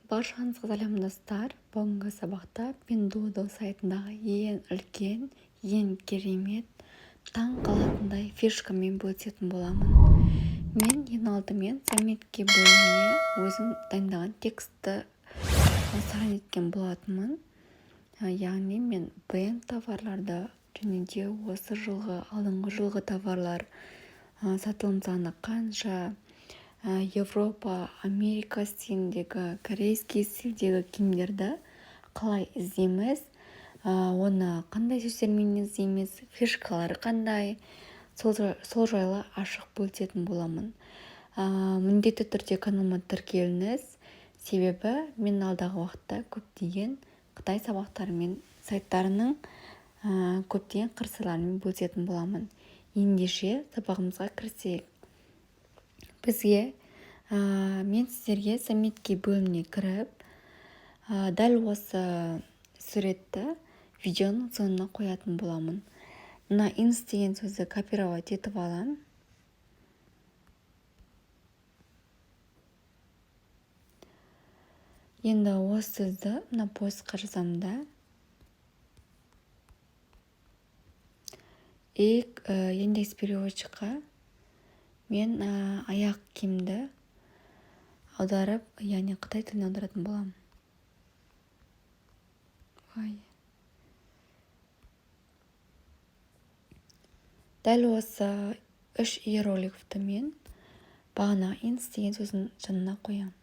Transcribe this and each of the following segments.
Баршаңызға сәлем, достар! Бүгінгі сабақта Пиндуодуо сайтындағы ең үлкен, ең керемет, таң қалатындай фишкамен бөлісетін боламын. Мен ең алдымен заметки бөліміне өзім дайындаған текстті сохранить еткен болатынмын. Яғни мен бренд товарларды және де осы жылғы, алдыңғы жылғы товарлар сатылым саны қанша, Европа, Америка стиліндегі, корейский стильдегі киімдерді қалай іздейміз, оны қандай сөздермен іздейміз, фишкалары қандай, сол жайлы ашық бөлісетін боламын. Міндетті түрде каналыма тіркеліңіз, себебі мен алдағы уақытта көптеген қытай сабақтарымен, сайттарының көптеген қыр сырларымен бөлісетін боламын. Ендеше сабағымызға кірісейік. Бізге мен сіздерге заметки бөліміне кіріп, дәл осы суретті видеоның соңына қоятын боламын. Мына инс деген сөзді копировать етіп аламын. Енді осы сөзді мына поискқа жазамын да, и Яндекс Переводчикқа мен аяқ киімді аударып, яғни қытай тіліне аударатын боламын. Ой. Дәл осы үш иероглифті мен бағана инс деген сөздің жанына қоямын.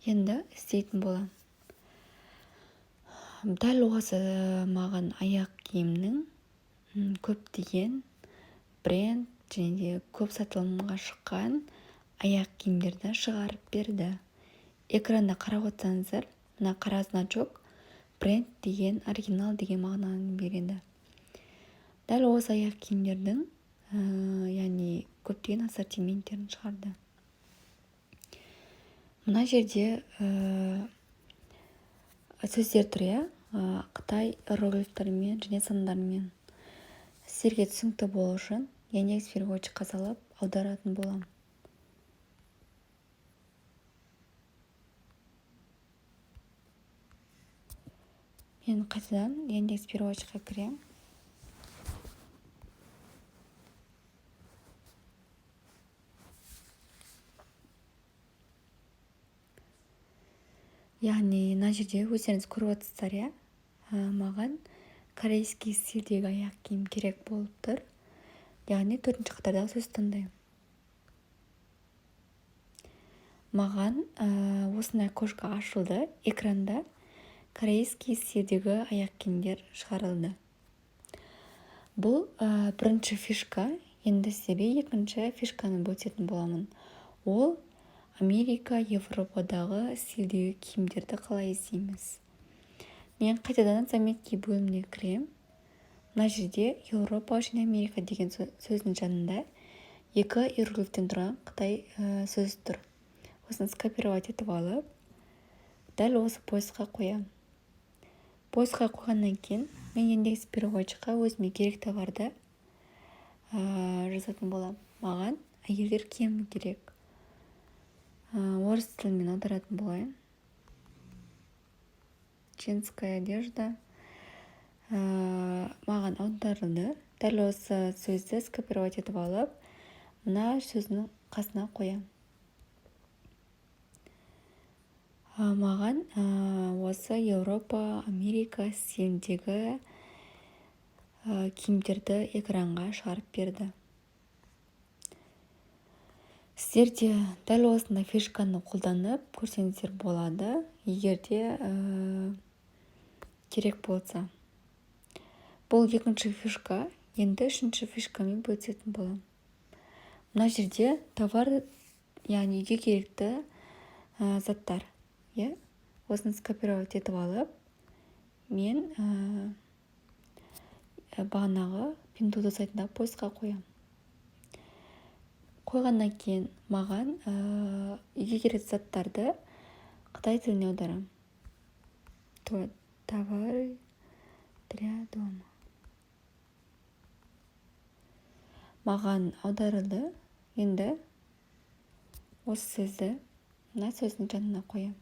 Енді істейтін боламын. Дәл осы маған аяқ киімнің көптеген бренд және де көп сатылымға шыққан аяқ киімдерді шығарып берді. Экранда қарап отырсаңыздар, мына қара значок бренд деген, оригинал деген мағынаны береді. Дәл осы аяқ киімдердің, яғни көптеген ассортименттерін шығарды. Мына жерде сөздер тұр, иә, қытай иероглифтерімен және сандармен. Сіздерге түсінікті болу үшін Яндекс Переводчикқа салып аударатын боламын. Мен қайтадан Яндекс Переводчикқа кіремін. Яғни мына жерде өздеріңіз көріп отырсыздар, иә, маған корейский стильдегі аяқ киім керек болып тұр. Яғни төртінші қатардағы сөз таңдаймын. Маған осындай окошко ашылды. Экранда корейский стильдегі аяқ киімдер шығарылды. Бұл бірінші фишка. Енді сіздерге екінші фишканы бөлісетін боламын. Ол Америка, Европадағы стильдегі киімдерді қалай іздейміз. Мен қайтадан заметки бөліміне кіремін. Мына жерде Еуропа және Америка деген сөздің жанында екі иероглифтен тұрған қытай сөзі тұр. Осыны скопировать етіп алып, дәл осы поискқа қоямын. Поискқа қойғаннан кейін мен Яндекс Переводчикқа өзіме керек товарды жазатын боламын. Маған әйелдер киімі керек. Орыс тілімен аударатын болайын. Женская одежда. Маған аударылды. Дәл осы сөзді скопировать етіп алып, мына сөздің қасына қоямын. Маған осы Еуропа, Америка стиліндегі киімдерді экранға шығарып берді. Сіздер де дәл осындай фишканы қолданып көрсеңіздер болады, егер де керек болса. Бұл екінші фишка. Енді үшінші фишкамен бөлісетін боламын. Мына жерде товар, яғни үйге керекті заттар, иә? Осыны скопировать етіп алып, мен бағанағы Пиндуодуо сайтындағы поискқа қоямын. Қойғаннан кейін маған үйге керекті заттарды қытай тіліне аударамын. Товары для дома. Маған аударылды. Енді осы сөзді Мына сөздің жанына қоямын.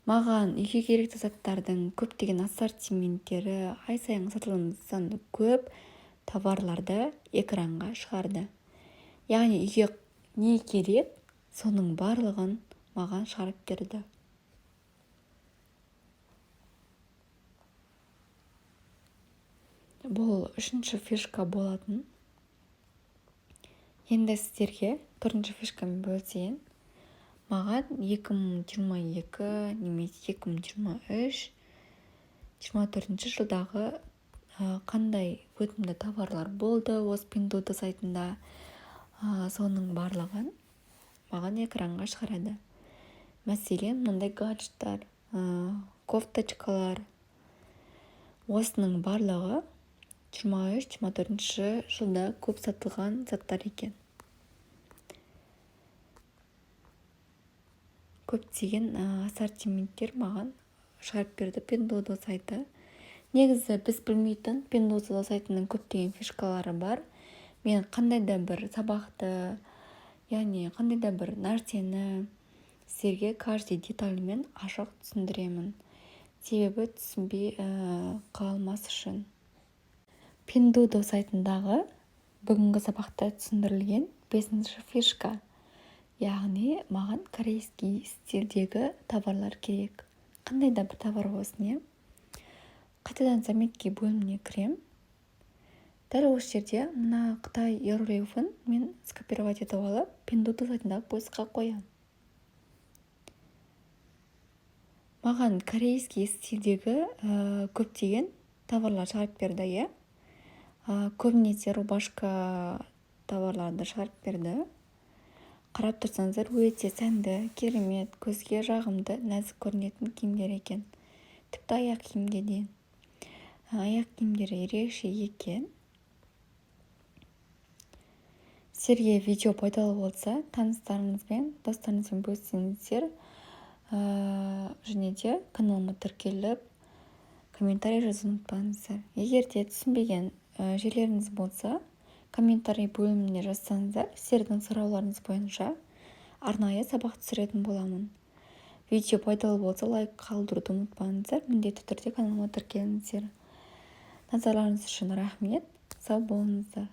Маған үйге керекті заттардың көптеген ассортименттері, ай сайынғы сатылым саны көп товарларды экранға шығарды. Яғни үйге не керек, соның барлығын маған шығарып берді. Бұл үшінші фишка болатын. Енді сіздерге төртінші фишкамен бөлісейін. Маған 2022 немесе 2023, 24 жылдағы қандай өтімді товарлар болды осы Пиндуодуо сайтында, соның барлығын маған экранға шығарады. Мәселен, мынандай гаджеттар, кофточкалар, осының барлығы 23-24 жылда көп сатылған заттар екен. Көптеген ассортименттер маған шығарып берді Пиндуодуо сайты. Негізі біз білмейтін Пиндуодуо сайтының көптеген фишкалары бар. Мен қандай да бір сабақты, яғни қандай да бір нәрсені сіздерге каждый детальмен ашық түсіндіремін. Себебі түсінбей қалмас үшін. Пиндуодуо сайтындағы бүгінгі сабақта түсіндірілген 5-ші фишка. Яғни маған корейский стильдегі товарлар керек. Қандай да бір товар болсын, иә. Қайтадан заметки бөліміне кірем. Дәл осы жерде мына қытай иероглифін мен скопировать етіп алып, Пиндуодуо сайтындағы поискқа қоямын. Маған корейский стильдегі көптеген товарлар шығарып берді, иә. Көбінесе рубашка товарларды шығарып берді. Қарап тұрсаңыздар, өте сәнді, керемет, көзге жағымды, нәзік көрінетін киімдер екен. Тіпті аяқ киімге дейін. Аяқ киімдері ерекше екен. Сіздерге видео пайдалы болса, таныстарыңызбен, достарыңызбен бөліссеңіздер, және де каналыма тіркеліп, комментарий жазуды ұмытпаңыздар. Егер де түсінбеген жерлеріңіз болса, комментарий бөліміне жазсаңыздар, сіздердің сұрауларыңыз бойынша арнайы сабақ түсіретін боламын. Видео пайдалы болса, лайк қалдыруды ұмытпаңыздар. Міндетті түрде каналыма тіркеліңіздер. Назарларыңыз үшін рахмет. Сау болыңыздар.